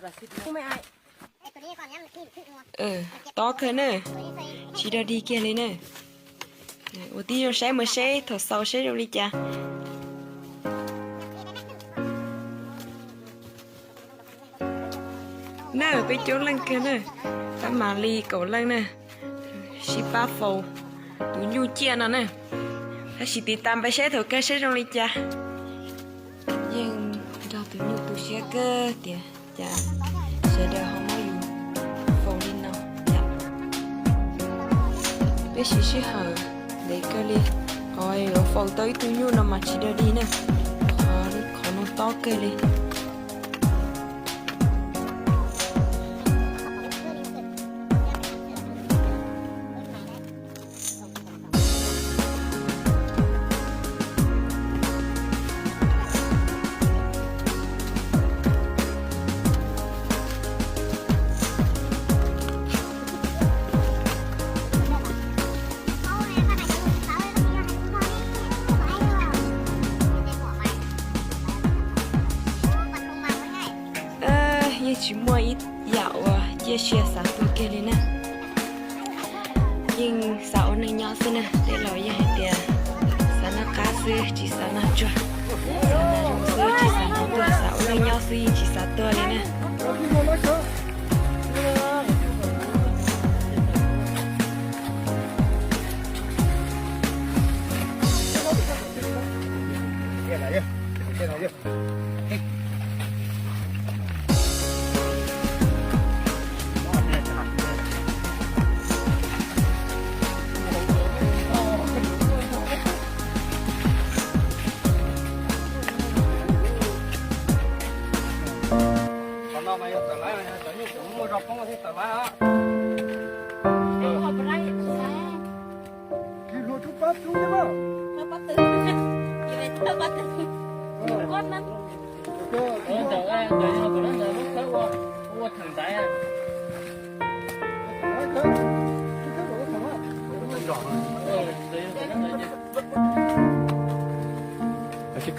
Tob kawg na, tsis dog dig kiag li na. Ua tib zoo saib mus seb thaum xaus seb zoo li cas. Na peb coob leej kawg na, tab mam li kaum leej na, sib pab faus tus nyuj ciaj no na. Tab sis tiv tas pais seb thaum kawg seb zoo li cas. Yeej nrog tus nyuj tu siab kawg tias cas sawv daws ho muab yus faus li no. Peb siv sij hawm ntev kawg li, qhov yuav faus tau ib tug nyuj no mas tsis dog dig na, qhov no tob kawg li. Yeej tsis muaj ib yam uas ciaj sia xav tuag kiag li na. Yeej xav ua neej nyob xwb na, tej laus yeej hais tias xav noj qab xwb tsis xav noj tsuag, xav noj zoo xwb tsis xav noj tuag, xav ua neej nyob xwb yeej tsis xav tuag li na.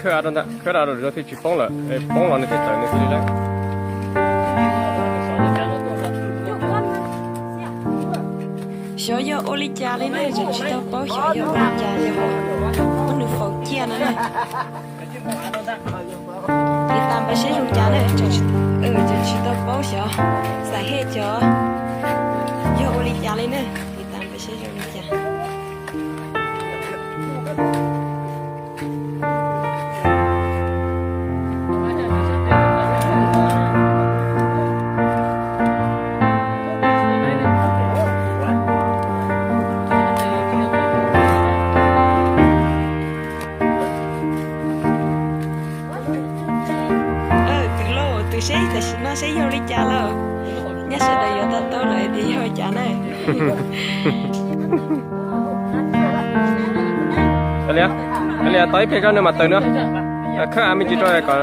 Khawb av rau ntawm, khawb av rau thiaj tsis poob lawm, poob los nws thiaj tawm nws thiaj li lawm. Xyov yog ua li cas li ne, tseem tsis tau paub xyov yog ua li cas yog muab nws faus ciaj no na. Tiv tas pais seb zoo cas na, tseem tsis tau paub xyov xam hej cov yog ua li cas li na. Tiv tas pais seb zoo li cas. Twv lauj, twv seb tam sim no seb yog li cas lawm. Nyaj sawv daws yuav tau tau lawm tias yog li cas na. Li tau ib pliag zog nws mam tawm na. Khawb av me ntsis rau kom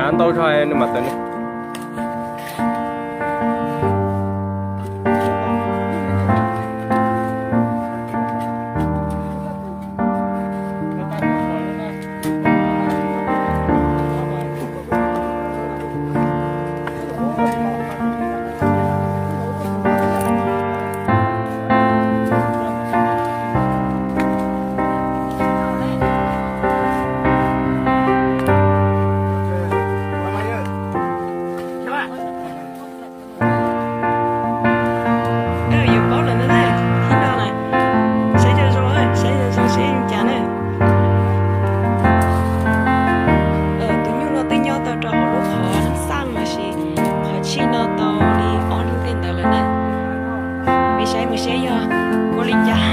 av ntau zog nws mam tawm na. Yuav paub lawm na, thib no na. Saib zoo zoo, saib zoo zoo seb zoo cas na. Tus nyuj no twb nyob tau rau hauv lub qhov xaj los sis qhov tshij no tau li ob hnub tej ntawd lawm na. Peb saib mus seb yog ua li cas.